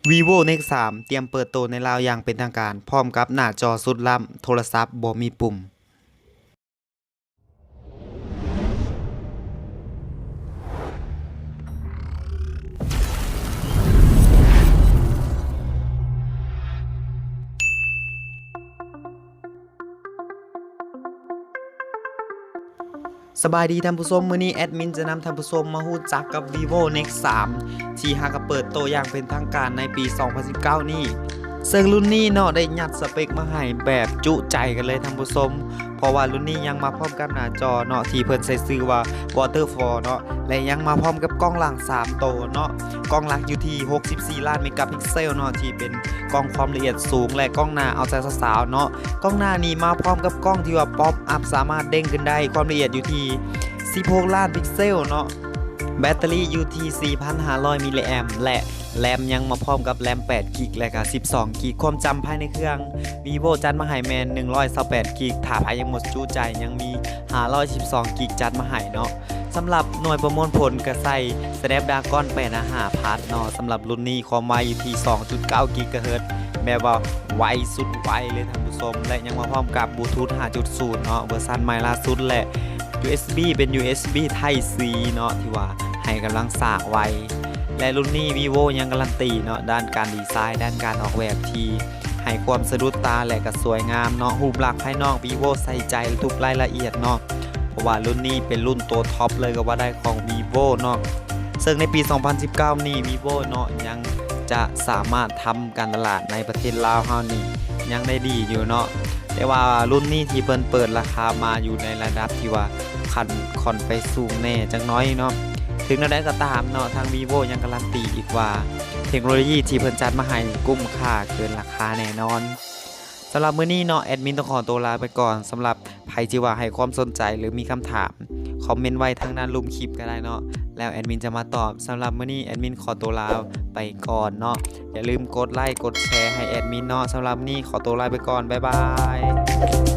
Vivo Nex ສາມ ຕຽມເປີດໂຕໃນລາວຢ່າງເປັນທາງການ ພ້ອມກັບໜ້າຈໍສຸດລ້ຳ, ໂທລະສັບບໍ່ມີປຸ່ມ. ສະບາຍດີທ່ານຜູ້ຊົມ, ມື້ນີ້ແອດມິນຈະນຳທ່ານຜູ້ຊົມມາຮູ້ຈັກກັບ Vivo Nex ສາມ ທີ່ຫາກະເປີດໂຕຢ່າງເປັນທາງການໃນປີສອງພັນສິບເກົ້ານີ້. ເຊິ່ງລຸ້ນນີ້ເນາະ ໄດ້ຍັດສະເປັກມາໃຫ້ແບບຈຸໃຈກັນເລີຍທ່ານຜູ້ຊົມ, ເພາະວ່າລຸ້ນນີ້ຍັງມາພ້ອມກັບໜ້າຈໍເນາະ ທີ່ເພິ່ນໃສ່ຊື່ວ່າ Waterfall ເນາະ ແລະ ຍັງມາພ້ອມກັບກ້ອງຫຼັງສາມໂຕເນາະ, ກ້ອງຫຼັກຢູ່ທີ່ຫົກສິບສີ່ລ້ານເມກາພິກເຊວເນາະ ທີ່ເປັນກ້ອງຄວາມລະອຽດສູງ ແລະ ກ້ອງໜ້າເອົາໃຈສາວໆເນາະ. ກ້ອງໜ້ານີ້ມາພ້ອມກັບກ້ອງທີ່ວ່າ pop up ສາມາດເດ້ງຂຶ້ນໄດ້, ຄວາມລະອຽດຢູ່ທີ່ສິບຫົກລ້ານພິກເຊວເນາະ, ແບັດເຕີຣີຢູ່ທີ່ສີ່ພັນຫ້າຮ້ອຍມິລລີແອມ ແລະ ແຣມຍັງມາພ້ອມກັບແຣມແປດກິກ ແລະ ກະສິບສອງກິກ. ຄວາມຈຳພາຍໃນເຄື່ອງ Vivo ຈັດມາໃຫ້ແມ່ນໜຶ່ງຮ້ອຍຊາວແປດກິກ, ຖ້າໃຜຍັງໝົດຈຸໃຈ ຍັງມີຫ້າຮ້ອຍສິບສອງກິກຈັດມາໃຫ້ເນາະ. ສຳລັບໜ່ວຍປະມວນຜົນກະໃສ່ Snapdragon ແປດຫ້າພັນເນາະ. ສຳລັບລຸ້ນນີ້ຄວາມໄວຢູ່ທີ່ສອງຈຸດເກົ້າກິກກາເຮີດ ແບບວ່າໄວສຸດໄວເລີຍທ່ານຜູ້ຊົມ, ແລະ ຍັງມາພ້ອມກັບ Bluetooth ຫ້າຈຸດສູນເນາະ ເວີຊັນໃໝ່ລ່າສຸດ ແລະ USB ເປັນ USB Type C ເນາະ ທີ່ວ່າໃຫ້ກຳລັງສາກໄວ. ແລະ ລຸ້ນນີ້ Vivo ຍັງກາລັນຕີເນາະ ດ້ານການດີໄຊ, ດ້ານການອອກແບບທີ່ໃຫ້ຄວາມສະດຸດຕາ ແລະ ກະສວຍງາມເນາະ. ຮູບລັກພາຍນອກ Vivo ໃສ່ໃຈທຸກລາຍລະອຽດເນາະ ເພາະວ່າລຸ້ນນີ້ເປັນລຸ້ນໂຕທັອບເລີຍກະວ່າໄດ້ຂອງ Vivo ເນາະ. ເຊິ່ງໃນປີສອງພັນສິບເກົ້ານີ້ Vivo ເນາະ ຍັງຈະສາມາດທຳການຕະຫຼາດໃນປະເທດລາວເຮົານີ້ຍັງໄດ້ດີຢູ່ເນາະ, ແຕ່ວ່າລຸ້ນນີ້ທີ່ເພິ່ນເປີດລາຄາມາຢູ່ໃນລະດັບທີ່ວ່າຂັ້ນຂ້ອນໄປສູງແດ່ຈັກໜ້ອຍເນາະ. ເຖິງແນວໃດກໍຕາມເນາະ ທາງ Vivo ຍັງກາລັນຕີອີກວ່າ ເທັກໂນໂລຢີທີ່ເພິ່ນຈັດມາໃຫ້ກຸ້ມຄ່າເກີນລາຄາແນ່ນອນ. ສຳລັບມື້ນີ້ເນາະ ແອດມິນຕ້ອງຂໍຕົວລາໄປກ່ອນ. ສຳລັບໃຜທີ່ວ່າໃຫ້ຄວາມສົນໃຈ ຫຼື ມີຄຳຖາມ ຄອມເມັນໄວ້ທາງດ້ານລຸ່ມຄລິບກໍໄດ້ເນາະ ແລ້ວແອດມິນຈະມາຕອບ. ສຳລັບມື້ນີ້ແອດມິນຂໍຕົວລາໄປກ່ອນເນາະ. ຢ່າລືມກົດໄລກົດແຊໃຫ້ແອດມິນເນາະ. ສຳລັບມື້ນີ້ຂໍຕົວລາໄປກ່ອນ. ບາຍບາຍ.